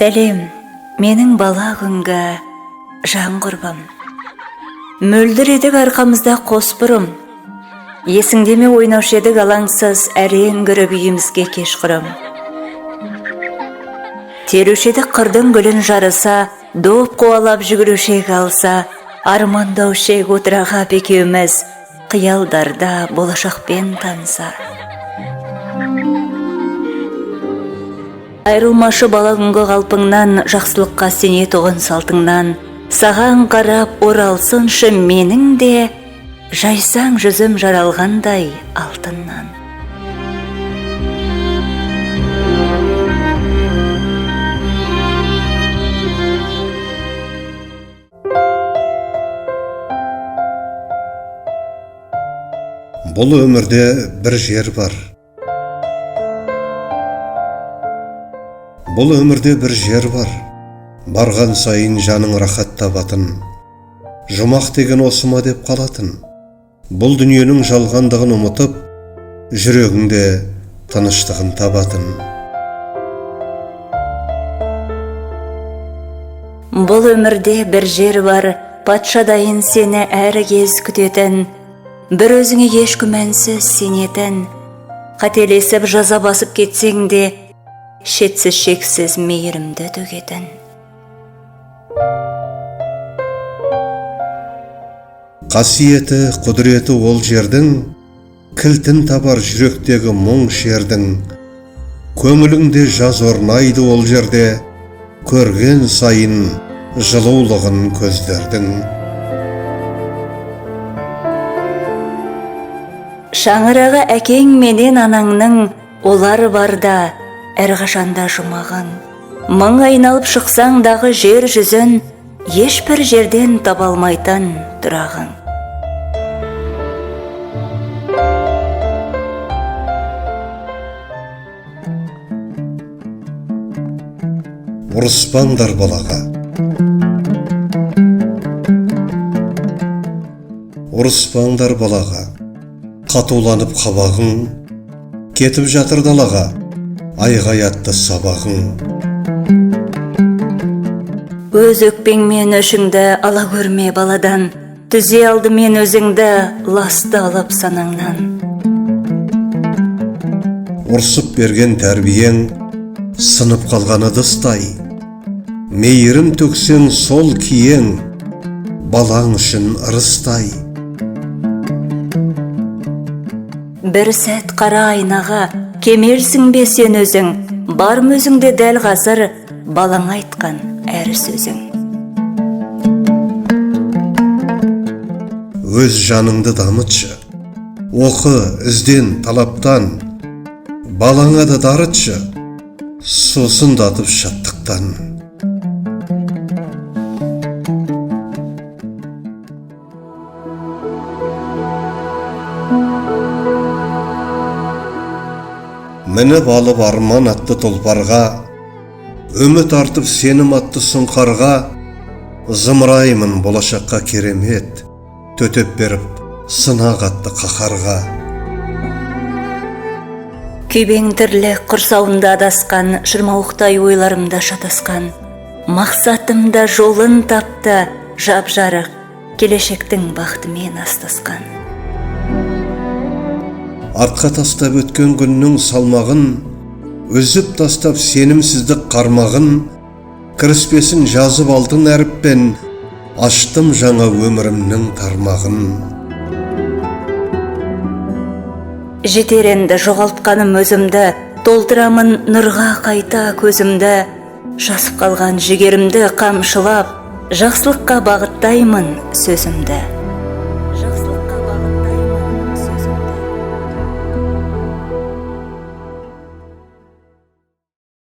Сәлем, менің бала күнгі жан құрбым. Мөлдір едік арқамызда қос бұрым. Есіңде ме ойнаушы едік алаңсыз, әрең кіріп үйімізге кешқұрым. Теруші едік қырдың гүлін жарыса, доп қуалап жүгіруші ек алса, армандаушы ек отыра қап екеуміз, қиялдарда болашақпен таныса. Айрылмашы бала күнгі қалпыңнан, жақсылыққа сенетұғын салтыңнан, саған қарап оралсыншы менің де, жайсаң жүзім жаралғандай алтыннан. Бұл өмірде бір жер бар. Бұл өмірде бір жер бар. Барған сайын жаның рахат табатын. Жұмақ деген осы ма деп қалатын. Бұл дүниенің жалғандығын ұмытып, жүрегіңде тыныштығын табатын. Бұл өмірде бір жер бар, патшадайын сені әр кез күтетін, бір өзіңе еш күмәнсіз сенетін, қателесіп жаза басып кетсең де, шетсіз шексіз мейірімді төгетін. Қасиеті, құдіреті ол жердің, кілтін табар жүректегі мұң шердің. Көңіліңде жаз орнайды ол жерде, көрген сайын жылулығын көздердің. Шаңырағы әкең менен анаңның, олар барда әрқашанда жұмағың. Мың айналып шықсаң дағы жер жүзін, ешбір жерден таба алмайтын тұрағың. Ұрыспаңдар балаға. Ұрыспаңдар балаға. Қатуланып қабағың, кетіп жатыр далаға, айғай атты сабағың. Өз өкпеңмен өшіңді ала көрме баладан, түзе алдымен өзіңді ласты алып санаңнан. Ұрсып берген тәрбиең сынып қалған ыдыстай, мейірім төксең сол киең, балаң үшін ырыстай. Бір сәт қара айнаға, кемелсің бе сен өзің, бар ма өзіңде дәл қазір балаң айтқан әр сөзің. Өз жаныңды дамытшы, оқы, ізден, талаптан, балаңа да дарытшы, сусындатып шаттықтан. Мініп алып арман атты тұлпарға, үміт артып сенім атты сұңқарға, зымыраймын болашаққа керемет, төтеп беріп сынақ атты қаһарға. Күйбең тірлік құрсауында адасқан, шырмауықтай ойларымда шатасқан, мақсатымда жолын тапты жап-жарық, келешектің бақытымен астасқан. Артқа тастап өткен күннің салмағын, үзіп тастап сенімсіздік қармағын, кіріспесін жазып алтын әріппен, аштым жаңа өмірімнің тармағын. Жетер енді жоғалтқаным өзімді, толтырамын нұрға қайта көзімді, жасып қалған жігерімді қамшылап, жақсылыққа бағыттаймын сөзімді.